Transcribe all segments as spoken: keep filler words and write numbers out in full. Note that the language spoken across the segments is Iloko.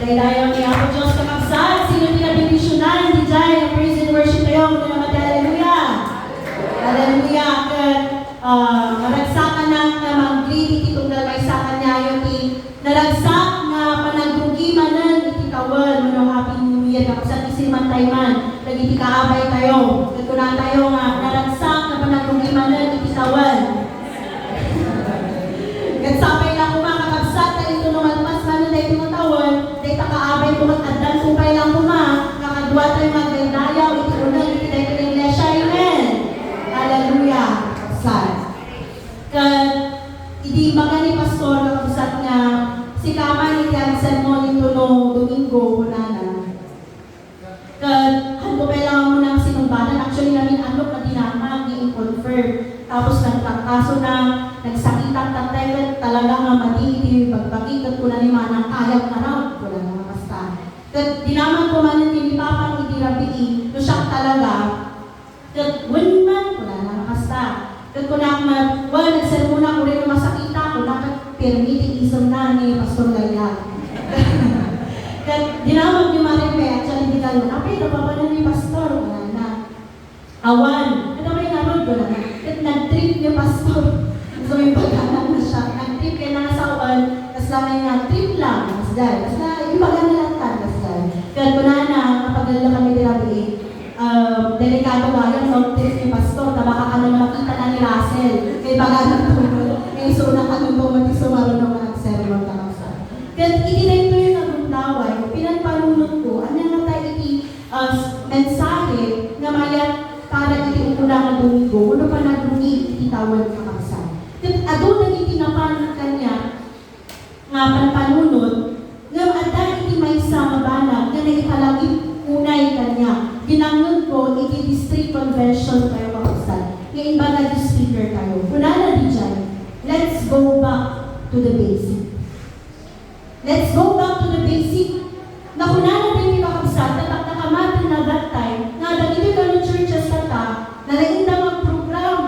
Daydayaw ni Apo Dios, kakabsat. Sino ti nabendisionan diay nga praise and worship tayo? Kuna met ti hallelujah. Hallelujah. Ket, ah, naragsakan nga mag-greet iti tunggal maysa kaniayo ti naragsak nga panagrugi manen iti tawen wenno Happy New Year. Kakabsat, isimantay man dagiti kaabay tayo. Ket kunatayo nga naragsak nga panagrugi manen iti tawen. Ket sapay la koma, kakabsat, ta intono malpas manen daytoy nga tawen, dayta kaabay ko ket addanto pay la koma nga kaduatayo nga agdaydayaw iti uneg iti daytoy nga iglesia. Amen. Hallelujah. Kakabsat. Ket idi ibaga ni Pastor, kakabsat, nga sika man iti agsermon intono Domingo, kunana, ket hanto pay la nga umuna nga sinungbadan. Actually, namin-anok nga dinamag nga i-confirm. Tapos nagtrangkaso na, nagsakitak tatay, ket talaga nga madi iti bagbagi, ket kuna ni manang, "Kayam ngarud," kuna na kasta. Ket dinamag ko manen ken ni Papang idi rabii, no siak talaga, ket wen man, kunana nga kasta. Ket kunak met, "Wen, nagsermonak uray no masakitak," kunak, ket pirmi ti isemna ni Pastor Layag. Ket dinamag ni Maripe, actually, di kayo, "Apay, napapanan ni Pastor?" kunana. "Awan." "Ket apay ngarud?" kunana. "Ket nag-trip ni Pastor." So, imbagana na siak. Nag-trip ken nasawen, kasla may nga trip lang, kasla, kasla, imbagana lang tan, kasla. Ket kunana, kapag lalo kami di rabii, Um, delikado gayam no trip ni Pastor, ta baka kano makita na ni Russell. Kay baga na to, kay isu na kano to, mati sumaruno nga nagsermon, kakabsat. Ket iti daytoy nga gundaway, pinanpanunot ko, ania ngata iti, uh, mensahe nga mayat para iti umuna nga Domingo, wenno panagrugi iti tawen, kakabsat. Ket adu dagiti napan kaniak, nga panpanunot, ngem adda iti maysa nga banag nga naipalagip unay kaniak. Dinangngegko iti district convention tayo, kakabsat, nga imbaga ti speaker tayo. Kunana diay, "Let's go back to the basic." Let's go back to the basic. Nakunana daytoy, kakabsat, ta dakdakamaten nga that time, nga dagitoy kano churches kata, nalaingda nga program.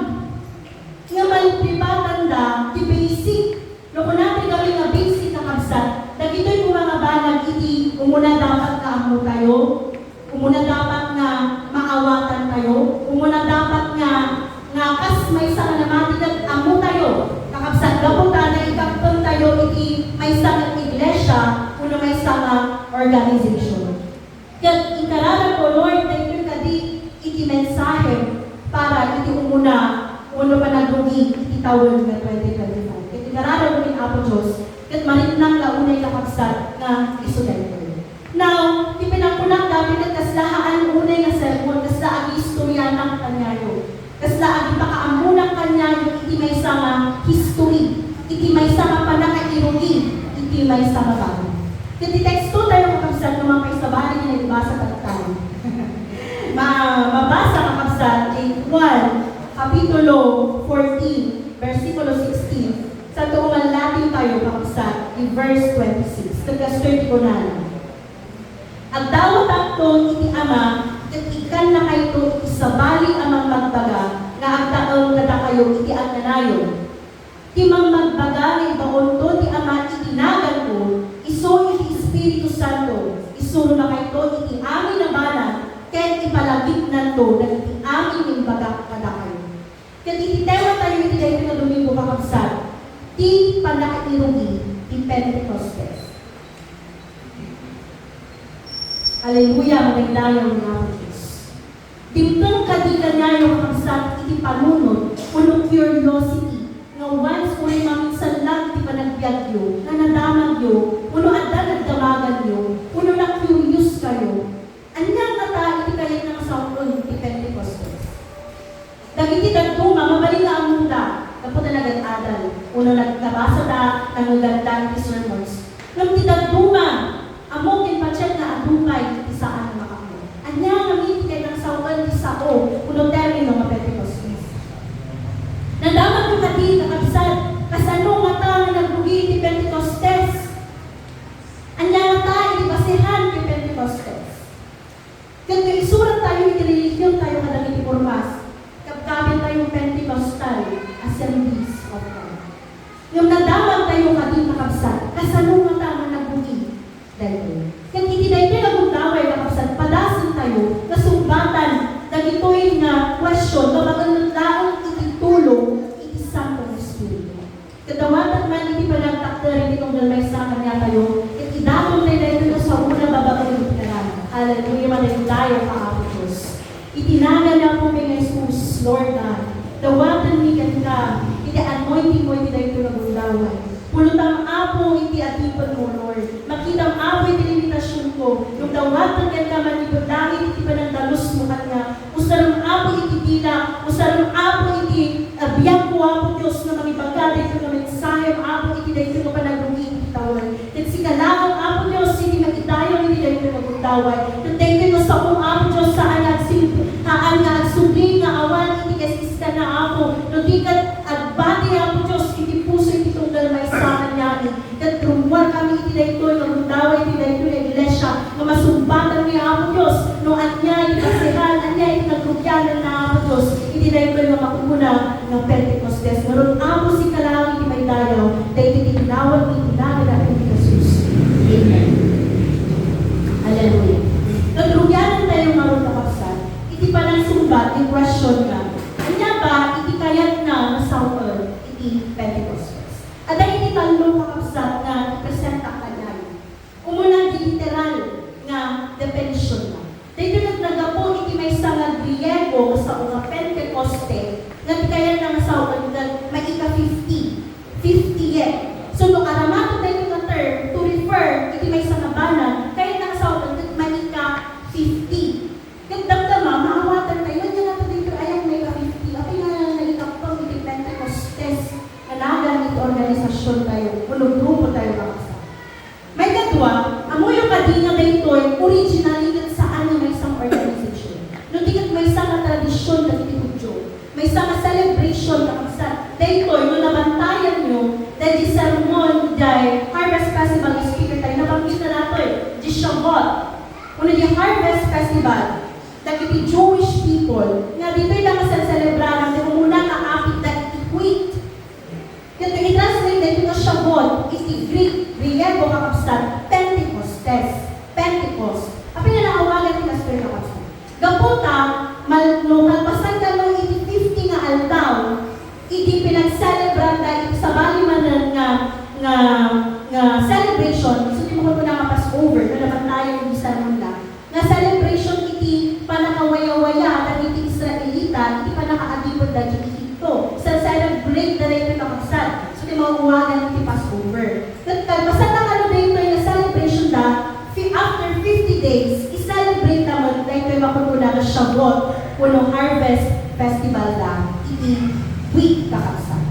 Nga malipatanda ti basic. No kunatayo gamin nga basic, kakabsat, dagitoy koma nga banag iti umuna dapat nga ammotayo, umuna dapat nga maawatantayo, umuna dapat nga, nga kas maysa nga namati ket ammotayo, kakabsat, gapu ta naikapkemtayo iti maysa nga iglesia wenno maysa nga organization. Ket inkararagko, Lord, daytoy kadi iti mensahem para iti umuna wenno panagrugi iti tawen nga twenty twenty-five. Ket inkararagko ken Apo Dios, ket mariknam la unay, kakabsat, nga isu daytoy. Now, ti pinagkunak daytoy ket kasla haan unay nga sermon, kasla agiistorianak kaniayo. Kasla agipakaammonak kaniayo iti maysa nga history, iti maysa nga pannakairugi, iti maysa nga banag. Ket ti teksto tayo, kakabsat, no mapaisabali nga nagbasa tatta. Ma-, mabasa, kakabsat, ti Juan, Kapitulo fourteen, bersikulo sixteen, sa tuo nga Latin tayo, kakabsat, ti verse twenty-six. Ket kastoy ti kunana. Agdawatakto iti Ama, ket ikkannakayto iti sabali a magmagbaga nga agtaeng kadakayo iti agnanayon. Ti magmagbaga nga ibaonto ti Ama iti naganko, isu iti Espiritu Santo, isuronakayto iti amin a banag, ket ipalagipnanto dagiti amin nga imbagak kadakayo. Ket iti tema tayo iti daytoy nga Domingo, kakabsat, ti pannakairugi ti Pentecostes. Hallelujah, madaydayaw nga Apo Dios. Dimteng kadi kaniayo, kakabsat, iti panunot wenno curiosity nga once uray maminsan lang ti panagbiagyo, nga nadamagyo, wenno adda nagdamaganyo, wenno na-curious kayo, ania ngata iti kayatna nga sao-en ti Pentecostes? Dagiti dadduma, mabalin nga ammoda, gapu ta nagad-adal, wenno nag-, nabasada, nangngeganda iti sermons. Ngem ti dadduma, ammo ken patient nga adu pay ti saan nga makaammo. Ania ngamin ti kayatna nga sao-en ti sao wenno termino nga Pentecostes? Nadamagyo kadi, kakabsat, kasano ngata nga nagrugi ti Pentecostes? Ania ngata iti basehan ti Pentecostes? Ket no isurat tayo iti relihiyon tayo kadagiti purpas, kabkabit tayo Pentecostal Assemblies of God. Ngem nadamag tayo kadi, kakabsat, kasano ngata nga nagbuti daytoy? Ket iti daytoy nga gundaway, kakabsat, padasentayo nga sungbatan dagitoy nga question babaen met laeng iti tulong iti Santo nga Espiritu. Ket dawaten man iti panagtakder iti tunggal maysa kaniatayo, ket idatontayo daytoy nga sao nga babaen iti ngaran. Hallelujah, madaydayaw ka, Apo Dios. Iti nagan ni Apo mi nga Jesus, Lord God, dawatenmi kenka iti anointing mo iti daytoy nga gundaway. Pulotam, Apo, iti adipenmo, Lord. Makitam, Apo, iti limitasionko. Ngem dawaten kenka manipud langit iti panangdalusmo kaniak. Usarem, Apo, iti dila. Usarem, Apo, iti, ah, biagko, Apo Dios, nga mangibaga daytoy nga mensahem, Apo, iti daytoy nga panagrugi iti tawen. Ket sika laeng, Apo Dios, iti maidayaw iti daytoy nga gundaway. Ket daytoy nga sao, Apo Dios, saan nga agsim-, saan nga agsubli nga awan iti kaisiskanna, Apo. No di ket agbati, Apo Dios, iti puso iti tunggal maysa kaniami. Ket rummuarkami iti daytoy nga gundaway, iti daytoy nga iglesia, nga masungbatanmi, Apo Dios, no ania iti basehan, ania iti nagrugianna, Apo Dios, iti daytoy nga makukuna nga Pentecostes. Ngarud, Apo, sika laeng iti maidayaw, daytoy ti tinawag iti nagan ni Apo Jesus. Amen. Hallelujah. Nagrugianantayo ngarud, kakabsat, iti panangsungbat iti question nga, ania ba iti kayatna nga sao-en iti Pentecostes? Adda iti tallo, kakabsat, nga ipresentak kaniayo. Umuna, di literal nga definisionna. Daytoy ket naggapu iti maysa nga Griego nga sao nga Pentecoste, nga ti kayatna nga sao-en ket maika fifty, fiftieth. So, no aramaten daytoy nga term to refer iti maysa nga banag, kayatna nga sao-en ket maika fifty. Ket damdama, maawatantayo, ania nga daytoy a maika fifty? Apay nga naikappeng iti Pentecostes nga nagan iti organisasiontayo wenno grupotayo, kakabsat? Maikadua, ammoyo kadi nga daytoy originally ket saan nga maysa nga organization. No di ket maysa nga tradision dagiti Judio, maysa nga celebration, kakabsat. Daytoy, no nabantayanyo, daydi sermon, diay Harvest Festival nga speakertayo, nabanggitna datoy, di Shavuot, wenno di Harvest Festival, dagiti Jewish people, nga ditoy da nga selebraran, ti umuna nga apitda iti wheat. Ket no i-translate daytoy nga Shavuot iti Greek, Griego, kakabsat, Pentecostes, Pentecost. Apay nga naawagan ti kastoy, kakabsat? Gapu ta, mal-, no kalpasan kano iti fifty nga aldaw, idi pinagselebranna iti sabali manen nga, nga, nga celebration, isu ti makunkuna nga Passover, no nabantayan iti sermonna, nga celebration iti pannakawayawaya dagiti Israelita iti pannakaagipetda iti Egipto. Sa-celebrate da daytoy, kakabsat. Isu ti maawagan iti Passover. Ket kalpasanna kano daytoy nga celebration da, fi-, after fifty days, i-celebrate da met daytoy makunkuna nga Shavuot wenno Harvest Festival da iti wheat, kakabsat.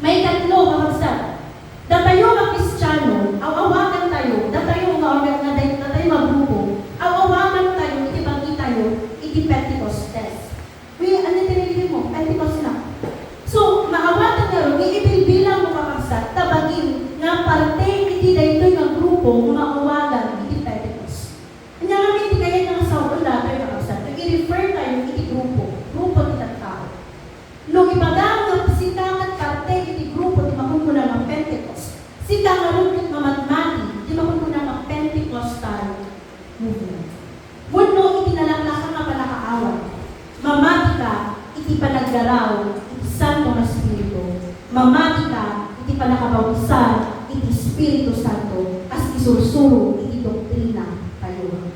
Maikatlo, kakabsat, datayo nga Kristiano, aw-awagantayo, datayo nga orga-, nga day-, datayo nga grupo, aw-awagantayo iti bagitayo iti Pentecostes. Wi, ania ti nagidimo? Pentecost na. So, maawatan ngarud nga ibilbilang mo, kakabsat, ta bagim nga parte iti daytoy nga grupo nga maawagan iti Pentecost. Ania ngamin ti kayatna nga sao-en datoy, kakabsat, nga i-refer tayo iti grupo, grupo ti tattao. No ibagam nga sika ket parte iti grupo ti makunkuna nga Pentecost, sika ngarud ket mamatmati ti makunkuna nga Pentecostal movement. Wenno iti nalaklaka nga pannakaawat, mamatika iti panaggaraw iti Santo nga Espiritu, mamatika iti pannakabautizar iti Espiritu Santo, kas isursuro iti doktrina tayo.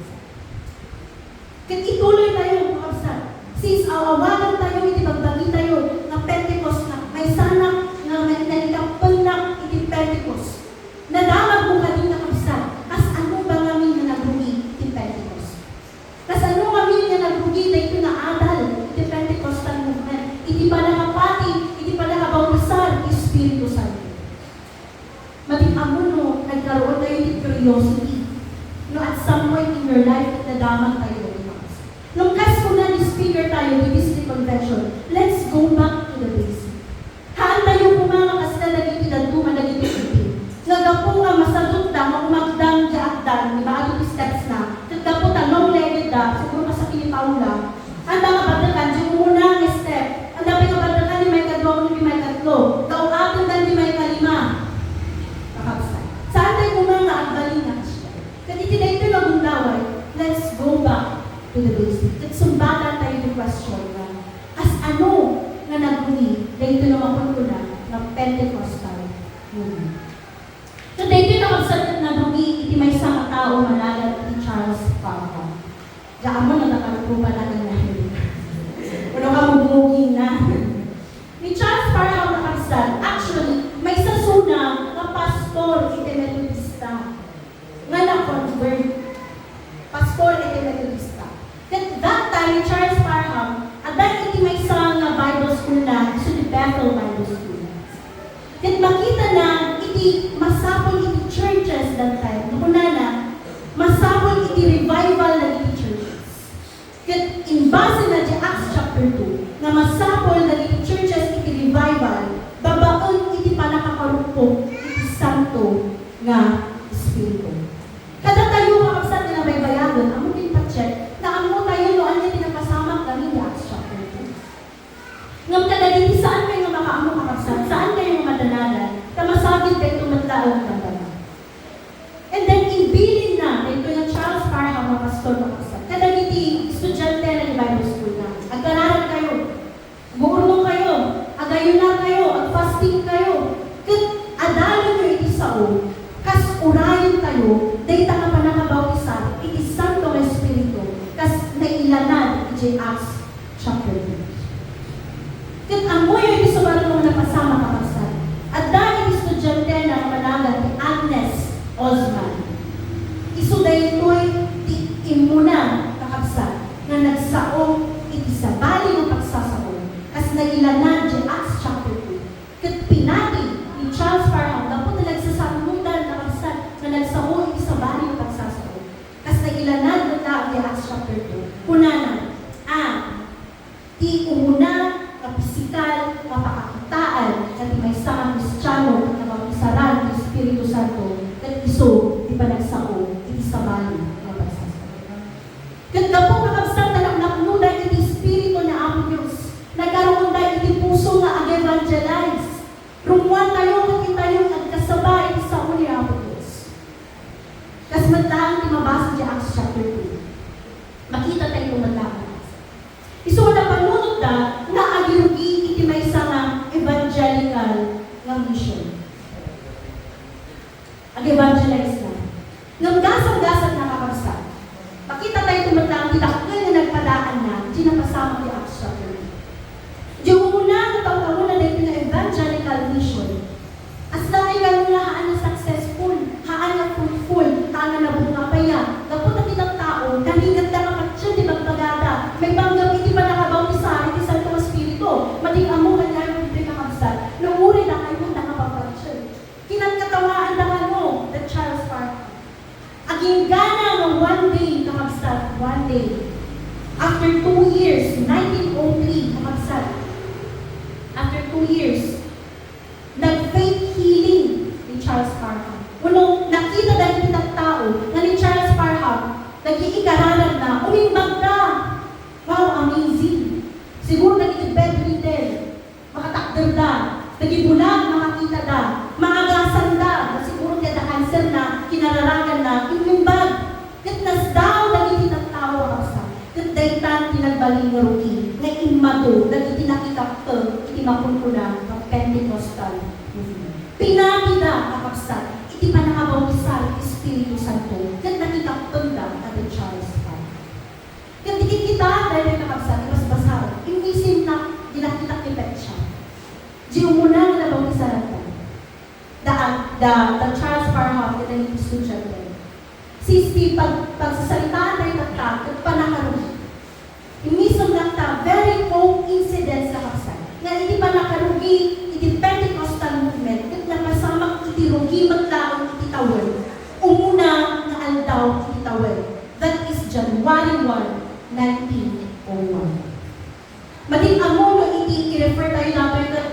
Ket ituloy tayo, kakabsat. Since aw-awagan tayo iti bagbagi tayo nga Pentecost na, maysanak nga na-, naikappennak iti Pentecost. Nadamagmo kadi, kakabsat, kasano ba ngamin nga nagrugi iti Pentecost? Kasano ngamin nga nagrugi daytoy nga adal iti Pentecostal movement, iti pannakapati, iti pannakabautizar ti Espiritu Santo? Madi, ammom no nagkaroon kayo iti curiosity, no at some point in your life, nadamag tayo daytoy. Ngem kas kuna ni speaker tayo, di district convention, let's go back to the basic. Haan tayo koma nga kasla dagiti dadduma dagiti Judio, nga gapu nga masadutda nga umagdang diay agdan, di ba, adu ti steps na, ket gapu ta long-legged da, siguro kasla ni Paula, anda nga batekan, di umuna nga step, anda pay nga batekan, di maikadua, di maikatlo, gaw-aten da, di maikalima. Kakabsat. Saan tayo koma nga agbalin nga kasla? Ket Let's go back to the basic. Ket sumbatan tayo ti question nga, kasano nga nagrugi daytoy nga makunkuna nga Pentecostal movement? Ket daytoy, kakabsat, ket nagrugi iti maysa nga tao nga nagan iti Charles Parham. Diak ammo no nakarurupa na ken nahilig. Uno ka mugmuging na. Ni Charles Parham, kakabsat, actually, maysasuna nga pastor iti Metodista nga na-convert. Pastor iti Metodista. Ket that time, ni Charles Parham, adda iti maysa nga Bible school na, isu ti Bethel Bible School. Ket makita na iti masapul iti churches that time. Kunana, masapul iti revival dagiti churches. Ket imbase na di Acts chapter two, nga masapul dagiti churches iti revival, babaen iti pannakakarukko iti Santo nga Espiritu. Kadatayo, kakabsat, nga nabaybayagen, ammo ket patien, naammo tayo no ania ti napasamak gamin di Acts chapter two. Ngem kadagiti saan kayo nga makaammo, kakabsat, saan kayo nga madanagan, ta masagid daytoy met laeng nga damdama. And then, imbilin na daytoy nga Charles Parham nga pastor, kakabsat, kadagiti estudiante na ni Bible school na, agkararag kayo, guurnong kayo, agayunar kayo, agfasting kayo, ket adalonyo iti sao, kas urayen tayo dayta nga pannakabautisar iti Santo nga Espiritu, kas nailanad iti Acts chapter two. Ket ammoyo iti sumaruno nga napasamak, kakabsat. Adda iti estudiantena nga managan ti Agnes Ozman. Isu daytoy ti immuna, kakabsat, nga nagsao iti sabali nga pagsasao, kas nailanad di Acts chapter two. Ket pinati ni Charles Parham gapu ta nagsasarunotan, kakabsat, nga nagsao iti sabali nga pagsasao, kas nailanad met laeng di Acts chapter two. Kunana, a, ti umuna nga pisikal nga pakakitaan nga ti maysa nga Kristiano ket nabautisaran ti Espiritu Santo ket isu ti panagsao iti sabali nga pagsasao. Ket gapu, kakabsat, ta napnapnoda iti Espiritu ni Apo Dios, nagkaroonda iti puso nga ag-evangelize. Rummuantayo ket intayo nga agkasaba iti sao ni Apo Dios. Kas met laeng ti mabasa iti Acts chapter two. Makita tayo met laeng. Isu nga napanunotda nga agirugi iti maysa nga evangelical nga mission. Ag-evangelize na. Ngem gasang-gasat, kakabsat. Makita tayo met laeng ti dakkel nga nagpadaanna iti napasamak ti Acts chapter two. Di umuna nga taw-tawen na daytoy nga evangelical mission. Kasla nga haan nga successful, haan nga fruitful, haan nga nabunga pay a. Gapu ta ti tattao, narigat da nga patien ti bagbagada, maipanggep iti pannakabautisar iti Santo Espiritu. Madin ammo kaniayo ditoy, kakabsat, no uray dakayo nga nakapagpatien. Kinatkatawaanda kano da Charles Parham. Aginggana nga one day, kakabsat, one day. After two years, nineteen oh three, kakabsat. After two years, nag-faith healing ni Charles Parham. Wenno, nakita dagiti tattao nga ni Charles Parham, nagikikararan na, umimbagda. Wow, amazing! Siguro dagiti bedridden, makatakderda, dagiti bulag, makakitada, maagasanda, siguro ti adda kanserna, kinararaganna, immimbag. Ket nasdaaw dagiti tattao, kakabsat, ket daytan ti nagbalin nga rugi nga immato dagiti nakikappeng iti makunkuna nga Pentecostal movement. Pinatida, kakabsat, iti pannakabautisar iti Espiritu Santo, ket nakikappengda a da Charles Parham. Ket ti kikkitaan daytoy, kakabsat, ti basbasaen, immisinna, di nakitak ti petsa. Di umuna nga nabautisaran da, da, da Charles Parham ket dagiti estudiante. Sis ti pag-, pagsasaritaan tayo tatta, ket pannakarugi. Immisinna ta very coincidence, kakabsat, nga iti pannakarugi iti Pentecostal movement, ket napasamak iti rugi met laeng iti tawen. Umuna nga aldaw iti tawen. That is January one, nineteen oh one. Madin ammo no iti i-refer tayo datoy ket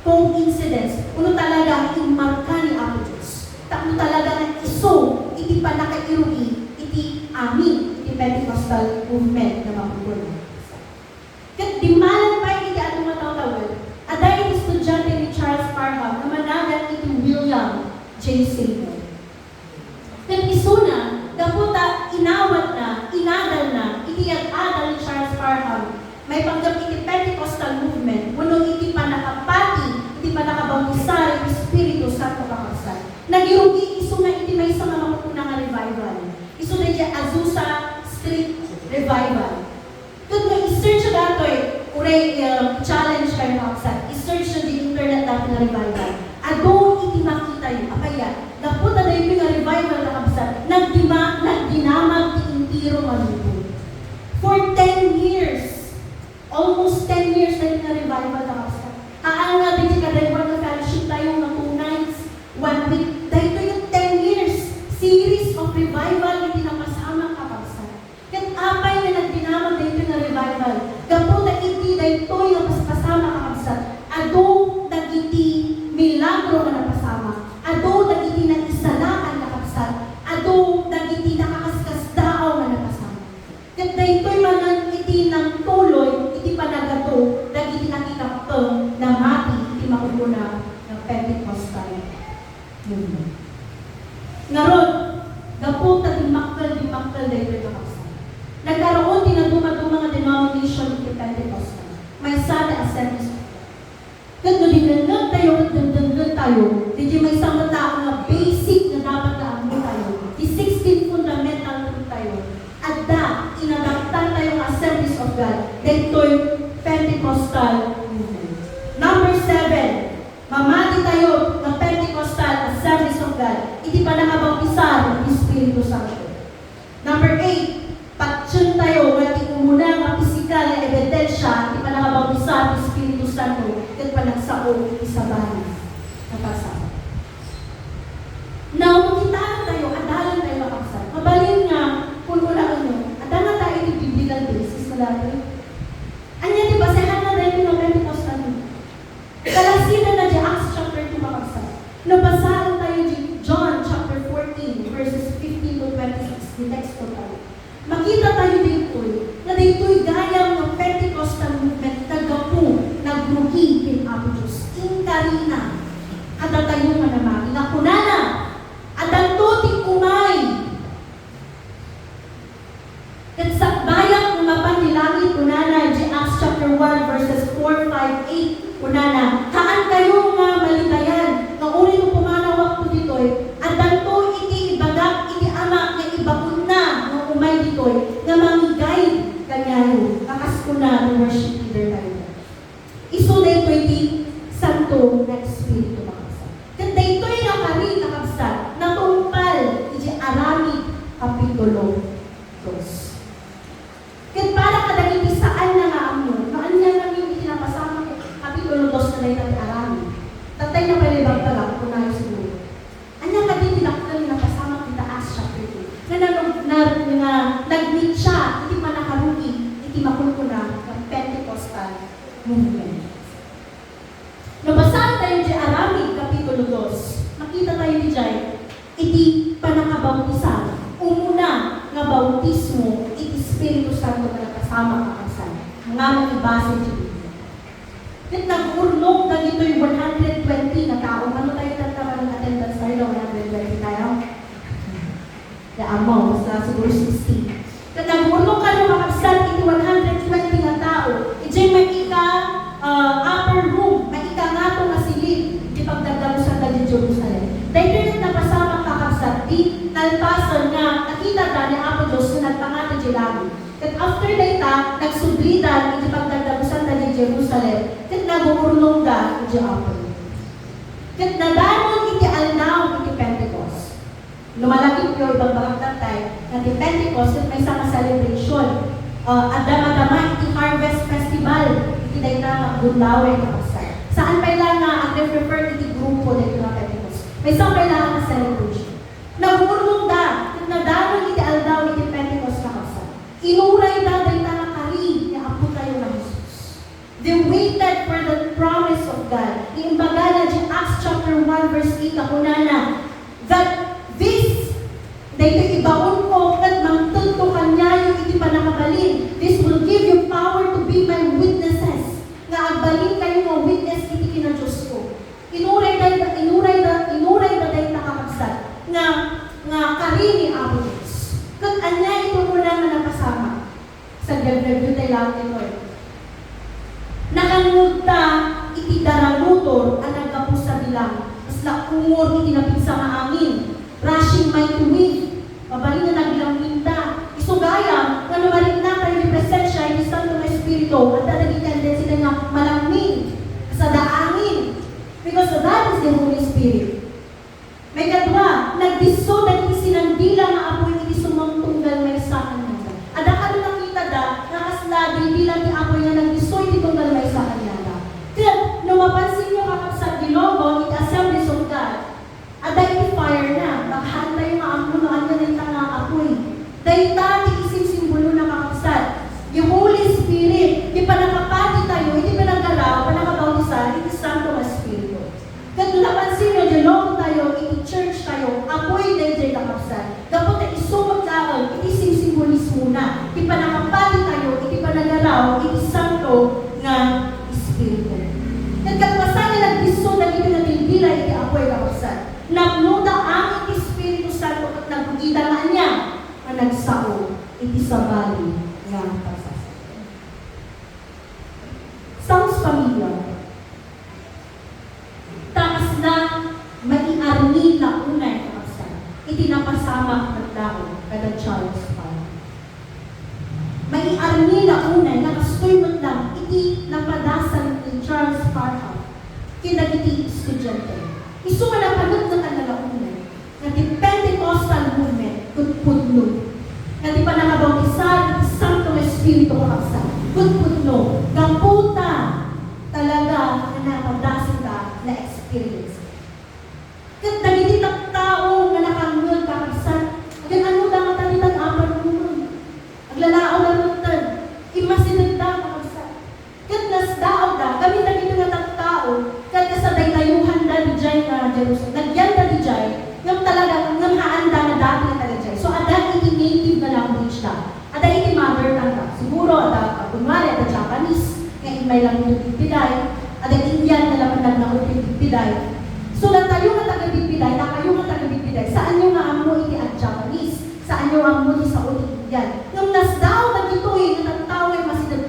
coincidence, wenno talaga immarka ni Apo Dios. Tapno talaga nga isu iti pannakairugi iti amin iti Pentecostal movement nga makunkuna. Ket dimmalan pay iti adu nga tawen, adda iti estudiante ni Charles Parham nga managan iti William J. Seymour. Ket isuna, gapu ta inawatna, revival. Ket no i-search datoy, uray, uh, challenge kayo, kakabsat. I-search no di internet datoy nga revival. Adu iti makitayo. Apay a, gapu ta daytoy nga revival, kakabsat, nagdima-, nagdinamag ti entero nga lubong. For ten years, almost ten years daytoy nga revival, kakabsat. Haan nga daytoy kadaywan nga fellowship tayo nga two nights, one week. Daytoy nga ten years, series of revival iti napasamak, kakabsat. Ket apay nga nagdinamag daytoy nga revival? Gapu ta iti daytoy nga paspasamak, kakabsat, adu dagiti milagro nga napasamak, adu dagiti naisalaan, kakabsat, adu dagiti nakaskasdaaw nga napasamak. Ket daytoy manen iti nangtuloy iti panagadu dagiti nakikapteng nga mati iti makunkuna nga Pentecostal movement. Ngarud, gapu ta dimmakkel, dimmakkel daytoy, kakabsat, nagkaroon ti nadumaduma nga denomination iti Pentecostal. Maysa ti Assemblies of God. Ket no dinnengngeg tayo ket dengdengngeg tayo, diay maysa met laeng nga basic nga dapat nga ammo tayo, ti sixteen fundamental truth tayo. Adda, inadaptar tayo nga Assemblies of God, daytoy Pentecostal movement. Number seven, mamati tayo nga Pentecostal Assemblies of God iti pannakabautisar ti Espiritu Santo. Number eight, patien tayo nga ti umuna nga pisikal nga ebidensia ti pannakabautisar ti Espiritu Santo ket panagsao iti sabali nga pagsao. Now, makitaen tayo, adalan tayo, kakabsat. Mabalin nga, kun-, kunaenyo, adda ngata iti biblical basis nga daytoy. Ania ti basehanna daytoy nga Pentecostal? Kalasidanna diay Acts chapter two, kakabsat. No basaen tayo diay John chapter fourteen, verses fifteen to twenty-six, ti teksto tayo. Makita tayo ditoy nga daytoy gayam nga Pentecostal movement naggapu, nagrugi ken Apo Dios. Inkarina kadatayo nga namati nga kunana, "Addanto ti umay." Ket sakbayat nga mapan ti langit, kunana, diay Acts chapter one, verses four, five, eight, kunana, "Haankayo nga malitayan, nga uray no pumanawakto ditoy, addanto iti ibagak iti Ama nga ibaonna nga umay ditoy, nga mangi-guide kaniayo," nga kas kuna ti worship leader tayo. Isu daytoy ti Santo nga Espiritu, kakabsat. Ket daytoy nga kari, kakabsat, natungpal idiay Aramid, kapitulo dos. Ket para kadagiti saan nga ammo, no ania ngamin iti napasamak, kapitulo dos nga dayta ti Aramid. Tatay na pay ibagbagak, kunayo siguro. Ania kadi ti dakkel nga napasamak ita Acts chapter two? Nga nanu-, na, nga nagmitsa iti pannakarugi iti makunkuna nga Pentecostal movement. No basaen tayo diay Aramid, kapitulo dos, makita tayo diay iti pannakabautisar, umuna nga bautismo iti Espiritu Santo nga napasamak, kakabsat, nga ibase ti Biblia. Ket nag-urnong dagitoy one hundred twenty nga tao. Mano tayo tatta, mano attendance tayo, one hundred twenty tayo? Di ammo, basta siguro sixty. Ket nag-urnong kano, kakabsat, iti one hundred twenty nga tao. Idiay maika, ah, upper room, maika ngato nga silid, iti pagdagdagusanda diay Jerusalem. Daytoy ket napasamak, kakabsat, ti nalpasen nga nakitada ni Apo Dios nga nagpangata idiay langit. Ket after dayta, nagsublidan iti pagdagdagusanda idiay Jerusalem, ket nagurnongda idiay Apo. Ket nadanon iti aldaw iti Pentecost. No malagipyo, ibagbagak tattay, nga ti Pentecost ket maysa nga celebration. Ah, adda madama iti Harvest Festival, iti dayta nga gundaway nga paksa. Saan pay la nga ag-refer iti grupo dayta nga Pentecost. Maysa pay la nga celebration. Nagurnongda, ket nadanon iti aldaw iti Pentecost nga paksa. Inurayda dayta nga kari ni Apo tayo nga Jesus. They waited for the promise of God. Imbagana diay Acts chapter one verse eight a kunana, that this, daytoy ibaonko ket mangtedko kaniayo iti pannakabalin. This will give you power to be my witnesses. Nga agbalinkayo nga witness iti kina Diosko. Inurayda, inurayda, inurayda dayta, kakabsat, nga, nga kari ni Apo Dios. Ket ania iti umuna nga napasamak? Sa G B W tayo lang ito eh. Nakangngegta iti daranutor a naggapu sa bilang, kasla umor iti napigsa nga angin, rushing mighty wind, mabalin nga naglangwinta. Isu gayam nga no mariknaka nagsao iti sabali nga pagsasao. Sounds familiar? Ta kasla maiarnila unay, kakabsat, iti napasamak met laeng kada Charles Parham. Maiarnila unay nga kastoy met lang iti napadasal ni Charles Parham ken dagiti estudiante. Isu nga napaneknekan la unay nga ti Pentecostal movement ket pudno. Nga ti pannakabautisar iti Santo nga Espiritu, kakabsat, ket pudno. Gapu ta talaga nga napadasal da, na-experience. Ket dagiti tattao nga nakangngeg, kakabsat, agan-ano da nga talitan apan umon. Aglalaawda metten. Immasidegda, kakabsat. Ket nasdaawda, gamin dagitoy nga tattao, ket kasadaytayohanda didiay nga Jerusalem. Nagyanda didiay, ngem talaga, ngem haanda nga dati nga taga diay. So, adda iti native nga language da. Adda iti mother tongue da. Siguro, adda, kunwari, adda Japanese, nga immay lang iti bidbiday. Adda Indian nga laman nagnakud iti bidbiday. So, datayo nga taga-bidbiday, dakayo nga taga-bidbiday, saanyo nga ammo iti ad-, Japanese. Saanyo ammo ti sao ti Indian. Ngem nasdaaw dagitoy nga tattao nga immasideg,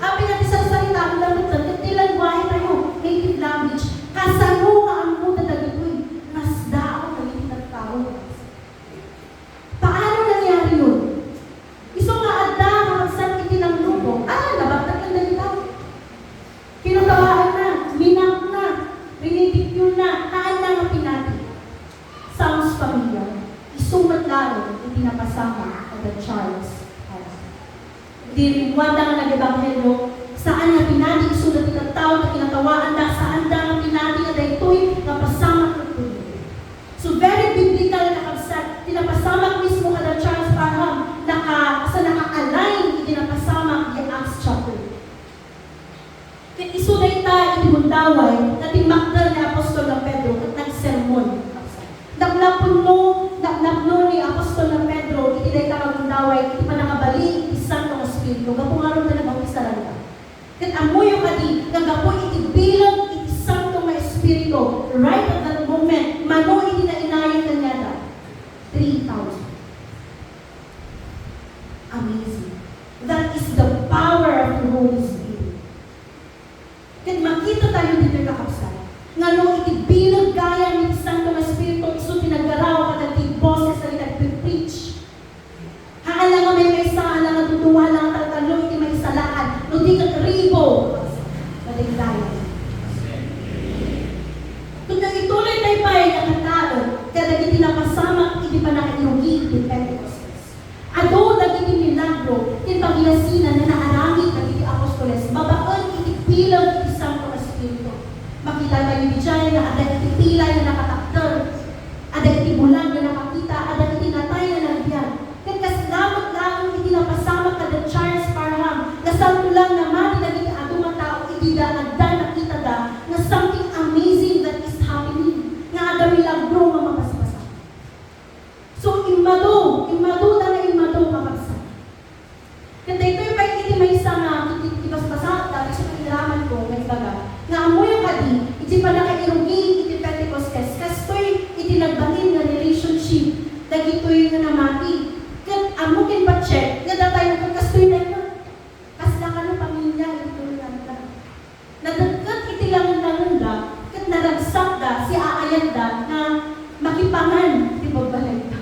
apay nga ti sarsaritaanda metten ket ti lenguahe tayo, native language. Kasano nga ammoda dagitoy? Nasdaaw dagiti tattao. Paano nangyari yun? Isu nga adda, kakabsat, iti nangrupo, ah, nabagtak lang dagita. Kinatawaanna, minakna, rinidikilna, haanna nga pinati. Sounds familiar? Isu met laeng iti napasamak kada Charles Parham. Idi rimmuarda nga nag-ebanghelio, saan nga pinati isuda ti tattao ta kinatawaanda, saanda nga pinati nga daytoy nga pasamak ket pudno. So, very biblical, kakabsat, ti napasamak mismo kada Charles Parham, naka-, sa naka-align iti napasamak iti Acts chapter two. Ket isu dayta iti gundaway nga timmakder ni apostol nga Pedro ket nagsermon. Napnaponno, napnapno ni apostol nga Pedro iti dayta nga gundaway iti pannakabalin iti Santo nga Espiritu gapu ngarud ta nabautisaranda. Ket ammoyo kadi nga gapu iti bileg iti Santo nga Espiritu, right at that moment, mano iti nainayat kaniada? Three thousand. Amazing. That is the power of the Holy Spirit. Ket makita tayo ditoy, kakabsat, nga no iti bileg gayam iti Santo nga Espiritu, isu ti naggaraw kadagiti boses dagiti nagpe-preach. Haan la nga maymaysa, haan la nga duduwa, haan la nga taltallo iti maysa laeng, no di ket ribu. Madaydayaw. Ket no ituloy tayo pay nga tattaen kadagiti napasamak iti pannakairugi iti Pentecostes. Adu dagiti milagro ken pagyasinan nga naaramid dagiti apostoles babaen iti bileg iti Santo nga Espiritu. Makita tayo idiay nga adda iti pilay nga nakatakder, adda iti bulag nga nakakita, adda iti natay nga nagbiag. Ket kasla met laeng iti napasamak kada Charles Parham, nga santo lang namati dagiti adu nga tao idi da adda nakitada nga something amazing that is happening, nga adda milagro nga mapaspasamak. So, immadu, immadu ta nga immadu, kakabsat. Ket daytoy pay iti maysa nga iti, iti basbasaan, dagiti nga iniraman ko nga ibaga, nga ammoyo kadi, iti pannakairugi iti Pentecostes, kastoy iti nagbalin nga relationship dagitoy nga namati. Ket ammo ken patse, nga datayo ket kastoy tayo. Kasla kano pamilia iti tulonganna. Nadekket iti langen-langenda, ket naragsakda, siaayatda nga makipangan ti babbalayda.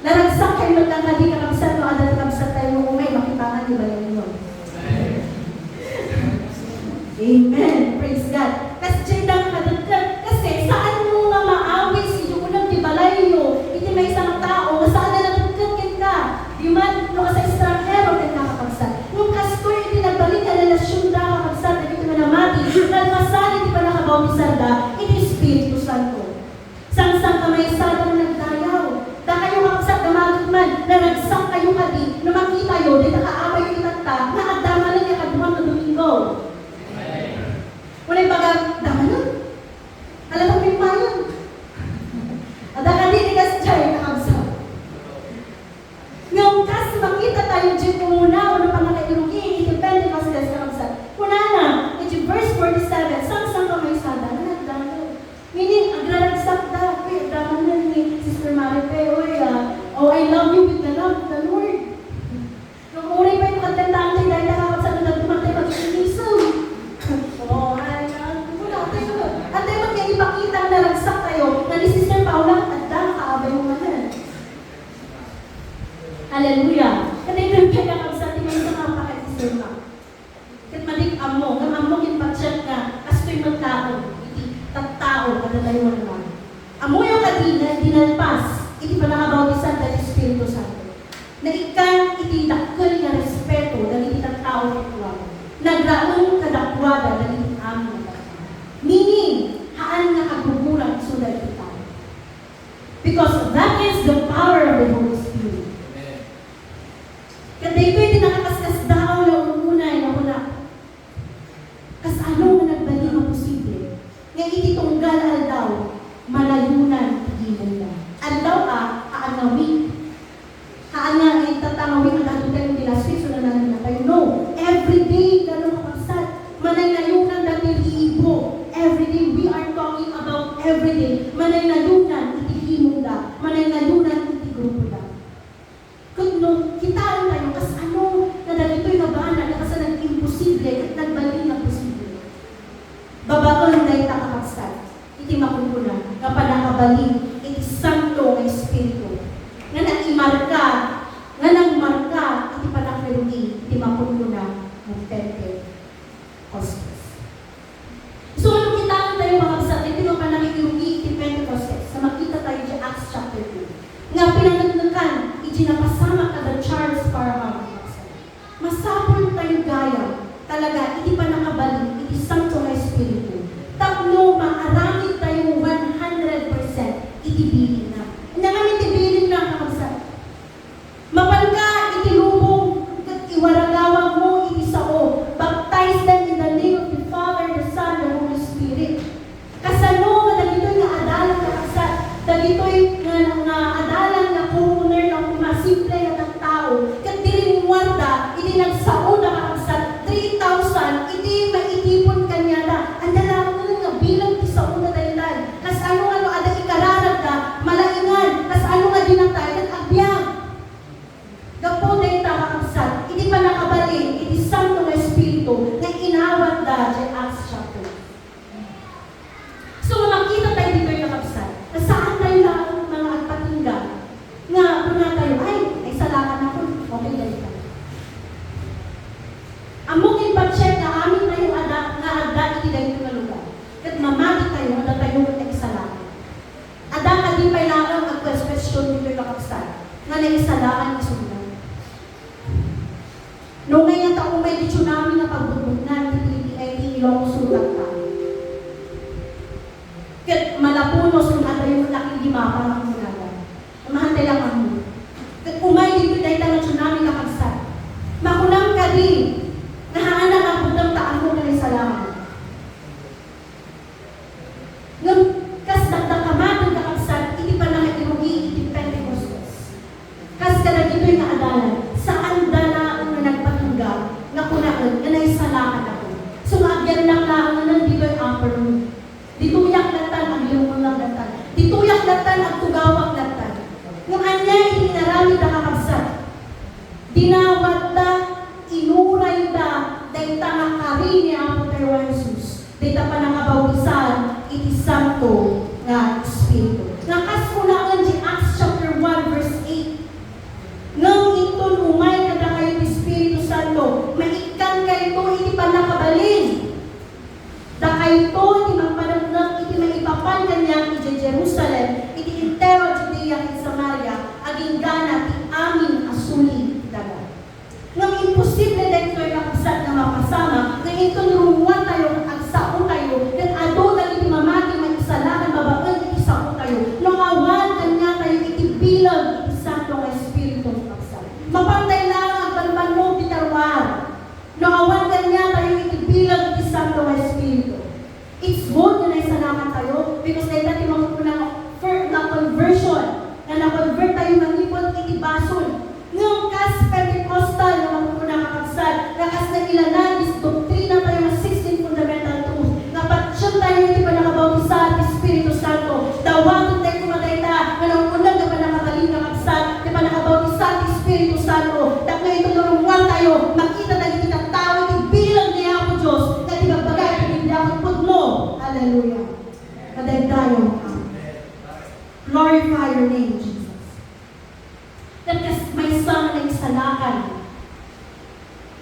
Naragsak kayo met lang kadi, kakabsat, no adda ti kabsat tayo nga umay makipangan ti balayyo. Amen. Praise God. Kas jay dang kadekket, kasi saan mo nga maawis iti uneg ti balayyo, iti maysa nga tao, nga saan nga nadekket kenka. Di man, no, kas estranghero kenka, kakabsat. Ngem kastoy iti nagbalin nga relasionda, kakabsat, dagiti nga namati, kalpasan iti pannakabautisanda iti Espiritu Santo. Sangsankamaysa nga nagdayaw. Dakayo, kakabsat, nga madukman, naragsak kayo kadi, no makitayo, dita kaabayo itatta, nga agdamanen nga kaduam nga Domingo. Wala ibaga, damanen? Ala, tapimpayan. Adda kadi ti kasjay, kakabsat. Ngem kas makita tayo diay umuna, no pannakairugi iti Pentecostes, kakabsat. Kunana, iti verse forty-seven, sangsankamaysa nga nagdayaw. Meaning, agraragsakda, "Uy, agdamanen ni Sister Marife, uy, ah, oh, I love you with the love Hallelujah! Kadaytoy pay, kakabsat, ti maysa nga pakaiserrek. Ket madi ti ammo, ngem ammo ket patien nga kastoy met laeng iti tattao kadatayo nga naman. Ammoyo kadi nga dinalpas iti pannakabautisan dagiti Espiritu Santo. Naikkan iti dakkel nga respeto dagiti tattao kenkuana. Nagraem kadakuada dagiti amin a tattao. Meaning, haan nga kaguguran isu dagiti tao. Because that is the power of the Holy Spirit. Amen. Ket daytoy ti nakaskasdaaw nga ununay nga kuna, kasano nga nagbalin nga posible nga iti tunggal aldaw, manayunan ti gimongda? Aldaw a, haan nga week. Haan nga, eh, tattangawin nga dagitoy ti last week, so nanayunan tayo. No. Every day, kano, kakabsat, manaynayunan dagiti riibo. Every day, we are talking about every day. Manaynayunan iti gimongda, manaynayunan iti grupoda. Ket no, kitaentayo, kasano nga dagitoy nga banag nga kasano naging posible ket nagbalin nga posible? Babaen dayta, kakabsat, iti makukuna nga pannakabalin iti Santo nga Espiritu nga naimarka, nga nagmarka iti pannakakirugi iti makukuna nga Pentecostes. So, no kitaentayo, kakabsat, iti nga pannakakirugi iti Pentecostes, sa makita tayo iti Acts chapter two, nga pinaneknekan iti napasamak kada Charles Parham, kakabsat. Masapul tayo gayam talaga iti pannakabalin iti Santo nga Espiritu tapno maaramid tayo one hundred percent iti bilinna. Ania ngamin ti bilinna, kakabsat? Mapanka iti lubong ket iwaragawagmo iti sao, baptize them in the name of the Father, the Son, the Holy Spirit. Kasano nga dagitoy nga adalan, kakabsat? Dagitoy nga, nga adalan nga co-worker nga kuma, simple nga tattao, ket di rimmuarda idi nagsaoda, kakabsat, three thousand idi maitipon kaniada. Ania laengen nga bilang ti saoda daydiay? Kasano nga no adda ikararagda, malaingan? Kasano nga dinatay ket agbiag? Gapu dayta, kakabsat, iti pannakabalin iti Santo nga Espiritu nga inawatda iti Acts chapter. So, makita tayo ditoy, kakabsat, nga saan tayo laeng nga agpatingga nga kuna tayo, "Ay, naisalakan ako, okay dayta." Ammok impatien nga amin tayo adda, nga adda iti daytoy nga lugar. Ket mamati tayo nga datayo ket naisalakan. Adda kadi pay laeng a question ditoy, kakabsat, nga naisalakan isuna? No, ngay nga ta umay ti tsunami nga pagbutbutna iti Pilipi-, ay, ti Ilocos Sur tatta. Ket malapuno, sun adayo met a kilima para kunagan. Umahantay lang kami. Ket umay ditoy dayta nga tsunami, kakabsat. Makunam kadi nga haan a mabuteng ta ammo nga naisalakan? Ngem kas dakdakamaten, kakabsat, iti pannakairugi iti Pentecostes. Kas kadagitoy nga adalan, saanda laeng nga nagpatingga nga kunaen nga naisalakan ako. So, nga agyannak laeng nga ditoy upper room. Ditoyak lattan, aglemmengak lattan. Ditoyak lattan, agtugawak lattan. Ngem ania iti inaramidda, kakabsat? Dinawatda, inurayda dayta nga kari ni Apotayo a Jesus, dayta pannakabautisan iti Santo nga Espiritu. Nga kas kunaen ti Acts chapter one, verse eight, "Ngem inton umay kadakayo ti Espiritu Santo, maikkankayto iti pannakabalin." Dakayto ti mangpaneknek iti maipapan kaniak idiay Jerusalem, iti entero a Judea ken Samaria, agingga ti amin a suli ti daga. Ngem imposible daytoy, kakabsat, nga mapasamak nga inton rummuartayo ket agsaotayo ket adu dagiti mamati nga maisalakan babaen iti saotayo no awan kaniatayo iti bileg iti Santo nga Espiritu, kakabsat. Mapantay laeng agbanbannog dita ruar. No awan kaniatayo iti bileg iti Santo nga Espiritu. It's good nga naisalakantayo because dayta ti makukuna nga fir-, nga conversion, nga na-convert tayo manipud iti basol. Ngem kas Pentecostal nga makukuna, kakabsat, nga kas nailana ti doktrina tayo nga sixteen fundamental truths, nga patien tayo iti pannakabautisa ti Espiritu Santo. Dawaten tayo koma dayta nga nauneg nga pannakabalin, kakabsat, ti pannakabautisa ti Espiritu Santo. Tapno iti rummuartayo, makita dagiti tattao iti bileg ni Apo Dios nga ti ibagbaga iti Biblia ket pudno. Hallelujah. Madaydayaw ka. Glorify your name, Jesus. Ket kas maysa nga Salakan.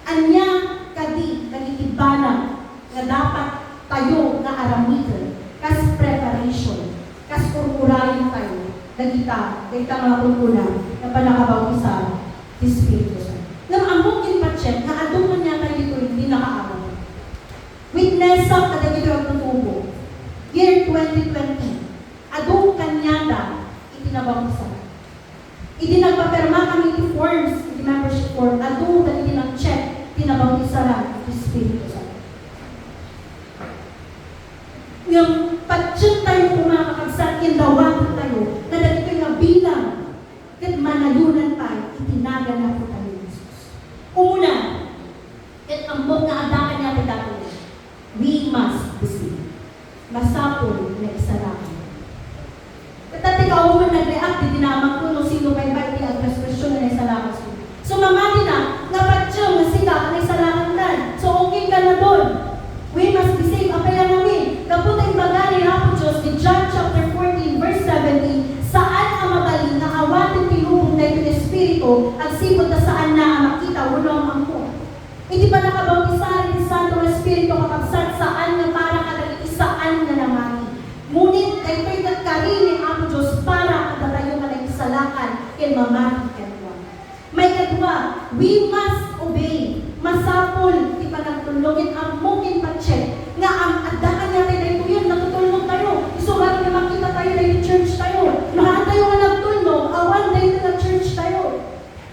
Ania kadi dagiti banag nga dapat tayo nga aramiden kas preparation, kas ururayen tayo dagita, dagita nga kunkunam nga pannakabautisar ti Espiritu Santo? Ngem ammok ken patse nga adu kaniatayo ditoy ti nakaawat. Witnessak kadagitoy a tutubo, year twenty twenty, adu kaniada iti nabautisar. Idi nagpapirma kami iti forms, iti membership form, adu dagiti nag-check ti nabautisaran iti Espiritu Santo. Ngem patien tayo koma, kakabsat, ken dawaten tayo nga dagitoy nga bilang ket manayonan pay iti nagan ni Apo tayo Jesus. Umuna, ket ammok nga adda kaniatayo ditoy, we must be saved. Masapul nga isalakan. Ket ti kauman nag-react dagiti amakko no sino pay ba iti agprespresyon nga naisalakan. So, mamatina nga patien nga sika a naisalakankan. So, okay ka na doon. We must be saved. Apay a ngamin? Gapu ta imbaga ni Apo Dios ti John chapter fourteen, verse seventeen, saan a mabalin nga awaten ti lubong daytoy nga espiritu, agsipud ta saanna a makita wenno am-ammo. Iti pannakabautisar iti Santo nga Espiritu, kakabsat, saan nga para kadagiti saan nga namati. Ngunit daytoy ket kari ni Apo Dios para kadatayo nga naisalakan ken mamati kenkuana. Maikadua, we must obey. Masapul ti panagtulnog ken ammok ken patse nga am-, adda kaniatayo daytoyen, natutulnog tayo. Isu ngarud nga makita tayo daytoy church tayo. No, haan tayo nga nagtulnog, awan daytoy nga church tayo.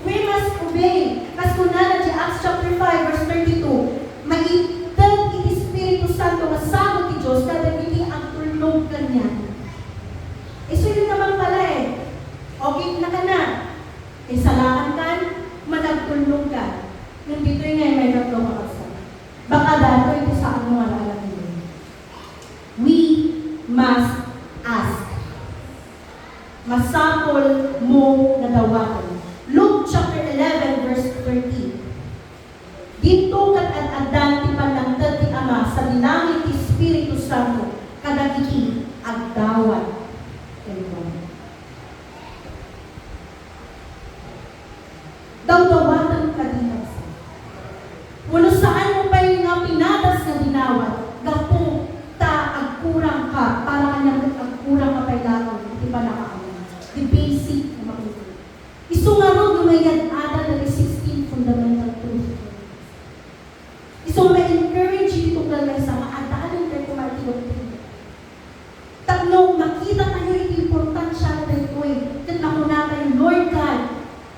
We must obey. Kas kunana ti Acts chapter five, verse thirty-two, maited iti Espiritu Santo nga sagut ti Dios kadagiti agtulnog kaniana. Isu yun naman pala eh. Okay na ka na. Isalakan kan, managtulnog ka. Nandito yung ngayon may tatlo ka. Baka datoy iti saan mo nga naalagay. We must ask. Masapul mo nga dawaten. Luke chapter eleven, verse thirteen. Didto ket ad-addan ti pannangted ti Ama sadi langit ti Espiritu Santo kadagiti agdawat kenkuana. Dawdawaten kadi, kabsat. Wenno saan mo pay nga pinadas nga dinawat gapu ta agkurang ka, para kaniam ket agkurang ka pay laeng iti pannakaawat. The basic nga makitit. Isu ngarud no mayad-ada dagiti sixteen fundamental truth. Isu nga ma-encourage iti tunggal maysa nga adalen tayo koma iti doktrina. Tapno makita tayo iti importansiana daytoy, ket makuna tayo, "Lord God,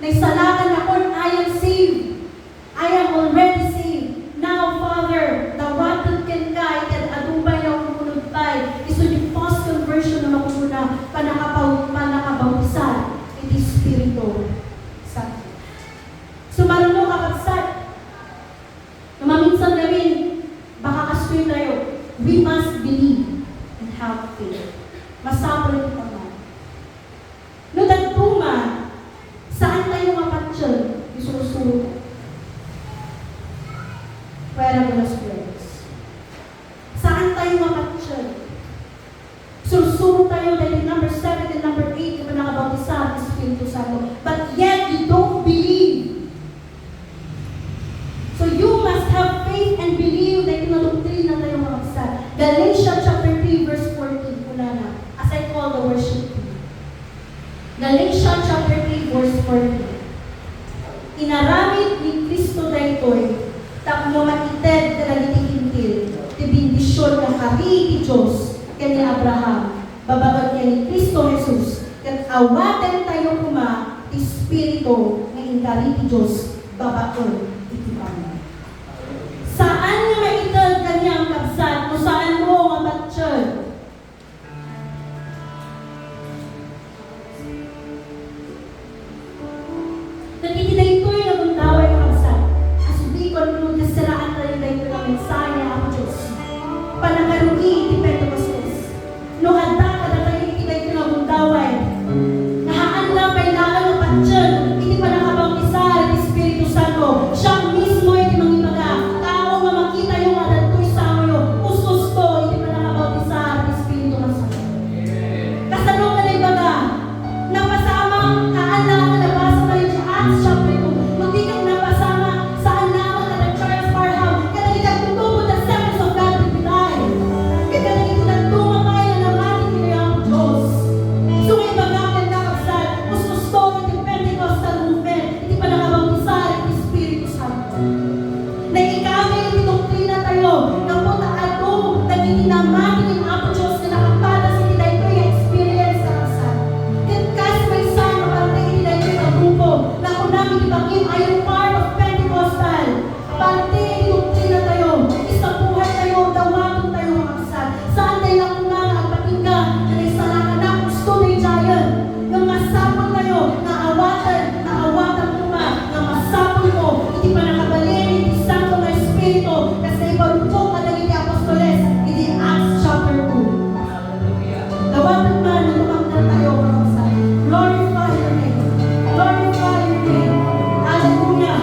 naisalakanakon, I am saved. I am already saved. Now, Father, dawaten kenka iti ad-adu pay nga umulod pay." Isu ti post-conversion nga makuna, pannakapaw-, pannakabautisar iti Espiritu Santo. Sumaruno, kakabsat, no maminsan ngamin, baka kastoy tayo, we must believe and have faith. Masapul iti pamati. No dadduma, saan tayo nga patien, isursuro tayo. Fuera de los fueros. Saan tayo nga patien? Sursuro tayo dahil number seven and number eight, nga pannakabautisar ti Espiritu Santo. But yet, you don't believe. So you must have faith and believe dahil nga doktrina tayo, mga kabsat. Galatians chapter three, verse fourteen, kunana, as I call the worship team. Galatians chapter three, verse fourteen. Inaramid ni Cristo daytoy tapno maited kadagiti Hentil ti bendision nga kari ti Dios ken ni Abraham babaen ken ni Cristo Jesus, ket awaten tayo koma ti Espiritu nga inkari ti Dios babaen iti pamati. Saan nga maited kaniam, kabsat, no saan mo nga patien? Ket iti daytoy nga gundaway, kakabsat, as we conclude, siraan tayo daytoy nga mensahe ni Apo Dios. Pannakarugi iti Pentecostes. No adda kadatayo iti daytoy nga gundaway, nga haanna pay laeng nga patien iti pannakabautisar iti Espiritu Santo, siak mismo iti mangibaga, tao nga makitayo nga adtoy sangoyo, ustos Bakit? I am part of Pentecostal. Parte iti doktrina tayo. Isabuhay tayo, dawaton tayo, mga kapsat. Saan tayo lang nga agpatingga, nga naisalakan na gusto tayo dyan. Nga masapul tayo, nga awaten, nga awatan mo pa, nga masapul mo, iti panakabalin, iti Santo nga Espiritu, kasi iparupok ka dagiti apostoles, iti Acts chapter two. Dawaten man nga tumakder tayo, mga kapsat. Glorify your name. Glorify your name. Hallelujah.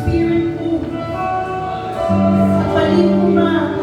Spirit move. Agbalin koma.